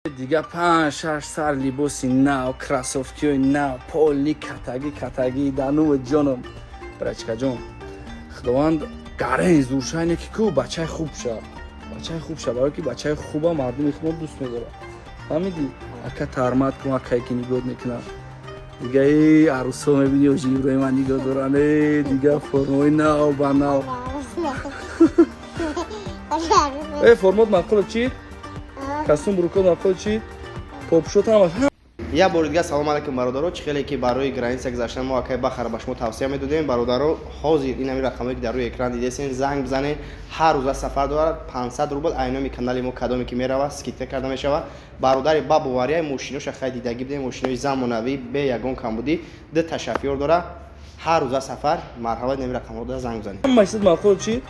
Дига панҷ, шаш сар либоси нав, кроссовкиҳои нав, полный катагӣ катагӣ дануву ҷоном. Брачкаҷон, худованд гарен зуршайне ки ку бачаи хуб ша, бачаи хуб ша, барое ки бачаи хуба мардуми хумо дӯст медорад. Фаҳмидӣ? Ака тармат кун, акае ки нигоҳ мекунад. Дига э арӯсҳо мебини, оҷи Иброҳима нигоҳ доранд. Э, дига формаҳои нав ба нав. Э, формот маъқуло чи? Костюм брюкот маъқуло чи? Попшот ҳамаш. Як бори дигар салом алайкум, бародаро. Чӣ хеле ки барои граница гузаштан мо акай Бахара ба шумо тавсия медодем, бародаро, ҳозир ин ҳамин рақамое ки дар рӯи экран дидесен, занг бизанед. Ҳар рӯза сафар дорад, 500 рубл. Айноми канали мо кадоме ки меравад, скидка карда мешавад. Бародари ба бовария, мошиноша хай дидагӣ будем, мошинои замонавӣ, бе ягон камбудӣ, ду шофёр дора, ҳар рӯза сафар. Марҳамат, ин ҳамин рақамҳо занг бизанед. Ҳамаи чиз маъқуло чи?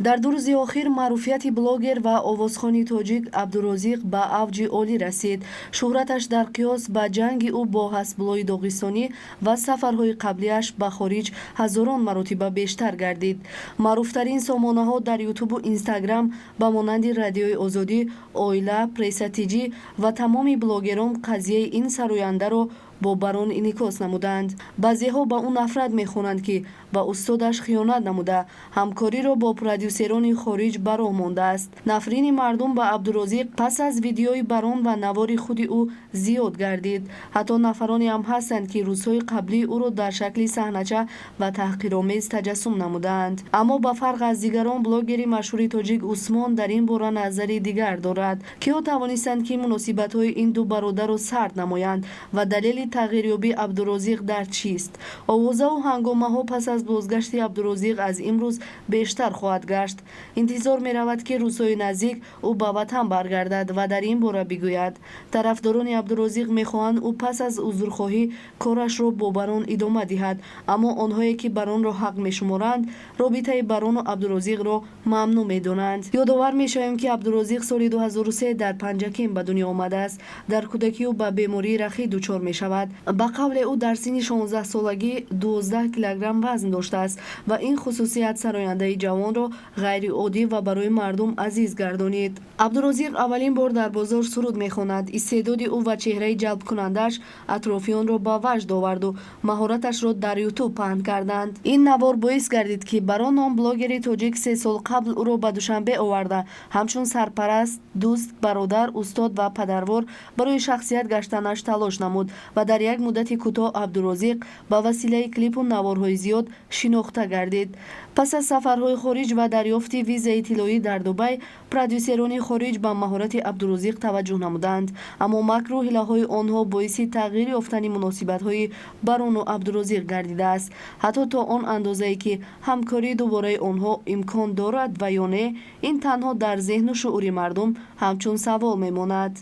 Дар 2 рӯзи охир маъруфияти блогер ва овозхони тоҷик Абдурозиқ ба авҷи олӣ расид. Шӯҳраташ дар қиёс ба ҷанги ӯ бо Ҳасбуллои Доғистонӣ ва сафарҳои қаблиаш ба хориҷ ҳазорон маротиба бештар гардид. Маъруфтарин сомонаҳо дар Ютубу Инстаграм ба монанди Радиои Озодӣ, Оила, Пресса Тҷ ва тамоми блогерон қазияи ин сарояндаро бо Барон инъикос намуданд. Баъзеҳо ба ӯ нафрат мехонанд, ки ба устодаш хиёнат намуда, ҳамкориро бо продюсерони хориҷ ба роҳ мондааст. Нафрини мардум ба Абдурозиқ пас аз видеои Барон ва навори худи ӯ зиёд гардид. Ҳатто нафароне ҳам ҳастанд, ки рӯзҳои қаблии ӯро дар шакли саҳнача ва таҳқиромез таҷассум намудаанд. Аммо ба фарқ аз дигарон, блогери машҳури тоҷик Усмон дар ин бора назари дигар дорад. Киҳо тавонистанд, ки муносибатҳои ин ду бародарро сард намоянд ва далели тағйирёбии Абдурозиқ дар чист? Овозаву ҳангомаҳо пас аз бозгашти Абдурозиқ аз имрӯз бештар хоҳад гашт. Интизор меравад, ки рӯзҳои наздик ӯ ба ватан баргардад ва дар ин бора бигӯяд. Тарафдорони Абдурозиқ мехоҳанд, ӯ пас аз узрхоҳӣ корашро бо Барон идома диҳад, аммо онҳое ки Баронро ҳақ мешуморанд, робитаи Барону Абдурозиқро мамнӯъ медонанд. Ёдовар мешавем, ки Абдурозиқ соли 2003 дар Панҷакент ба дунё омадааст. Дар кӯдакӣ ӯ ба бемории рахӣ дучор мешавад. Ба қавле ӯ дар синни 16-солагӣ 12 килограмм вазн доштааст ва ин хусусият сарояндаи ҷавонро ғайриоддӣ ва барои мардум азиз гардонид. Абдурозиқ аввалин бор дар бозор суруд мехонад. Истеъдоди ӯ ва чеҳраи ҷалбкунандааш атрофиёнро ба ваҷд оварду маҳораташро дар Ютуб паҳн карданд. Ин навор боис гардид, ки Барон ном блогери тоҷик 3 сол қабл ӯро ба Душанбе оварда, ҳамчун сарпараст, дӯст, бародар, устод ва падарвор барои шахсият гаштанаш талош намуд ва дар як муддати кӯтоҳ Абдурозиқ ба василаи клипу наворҳои зиёд шинохта гардид. Пас аз сафарҳои хориҷ ва дарёфти визаи тиллоӣ дар Дубай, продюсерони хориҷ ба маҳорати Абдурозиқ таваҷҷӯҳ намуданд, аммо макру ҳилаҳои онҳо боиси тағйир ёфтани муносибатҳои Барону Абдурозиқ гардидааст, ҳатто то он андозае, ки ҳамкории дубораи онҳо имкон дорад ва ё не, ин танҳо дар зеҳну шуъури мардум ҳамчун савол мемонад.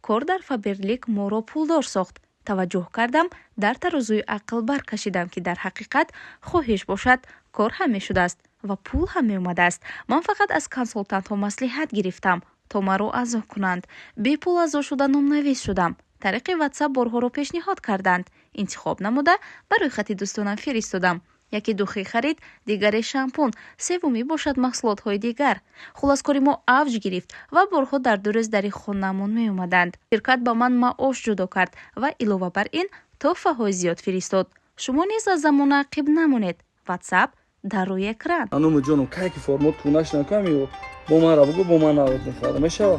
Кор дар Фаберлик моро пулдор сохт. Таваҷҷӯҳ кардам, дар тарозуи ақл баркашидам, ки дар ҳақиқат хоҳиш бошад, кор ҳам мешудааст ва пул ҳам меомадааст. Ман фақат аз консултантҳо маслиҳат гирифтам, то маро аъзо кунанд. Бепул аъзо шуда, номнавис шудам. Тариқи Ватсап борҳоро пешниҳод карданд. Интихоб намуда, ба рӯйхати дӯстонам фиристодам. Яке духӣ харид, дигаре шампун, севумӣ бошад маҳсулотҳои дигар. Хуллас, кори мо авҷ гирифт ва борҳо дар 2 рӯз дари хонаамон меомаданд. Ширкат ба ман маош ҷудо кард ва илова бар ин тӯҳфаҳои зиёд фиристод. Шумо низ аз замона ақиб намонед. Ватсап дар рӯи экран. Ануму ҷоном, кай ки формот кунаш накам ё бо ман ра бугу, бо ман навод мехарам, мешава?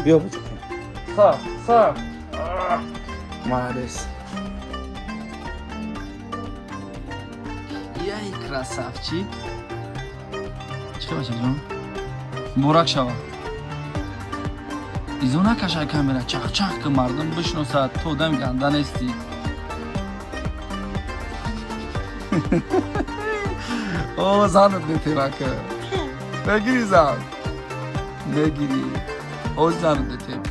Биё, буҷа. Ха ха, молодец, яй красавчик. Чӣ бачаҷон, муборак шава. Изо накашай камера, чахчах ки, мардум бишносад, ту одами ганда нестӣ. О, занат метемака, мегири, зан мегири, о, занат метем.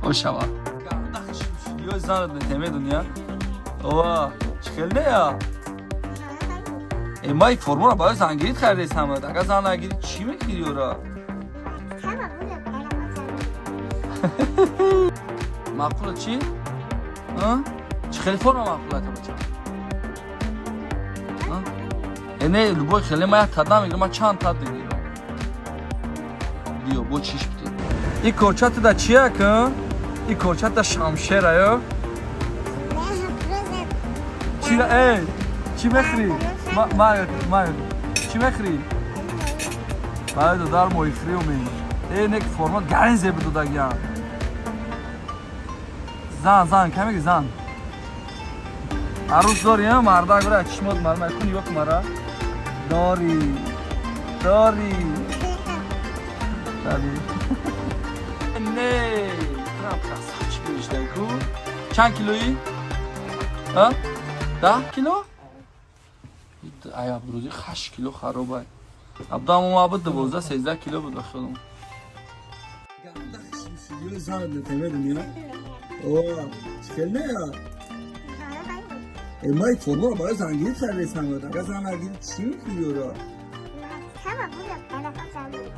О, шава, ё занат метем, медуния. Ова, чӣ хел нея? Э, ма и формаро барои зангирит харидесам. Агар зан нагирӣ, чӣ мекунӣ ёра? Маъқула чӣ? Чӣ хеле форма маъқула та, бача? Э, не, любой хеле ма як тад намегирам, ма чанд тад мегирам. Биё, бо чиш бите. И корчата да чия ка? И корчата шамшера ё? Чӣ э? Чӣ мехӯрӣ? Ма ма ма чӣ мехӯрӣ? Баъд дар моҳихӯрӣ умем. Э, нек форма гарин зеб додагиян. Зан, зан, кай меги зан? Арӯс дорӣ, а? Мардак бира чишмот марма кун ёк мара. Дорӣ. Дорӣ. Дорӣ. Не, прям красавчик мешдай ку. Чанд килои? А? 10 кило? Ай, Абдурӯзи 8 кило харобай. Абдуам омад, 12, 13 кило буд ба хиёлам. Ма и формаро барои зангирӣ харидесам. Агар зан нагирӣ, чӣ мекунӣ ёра?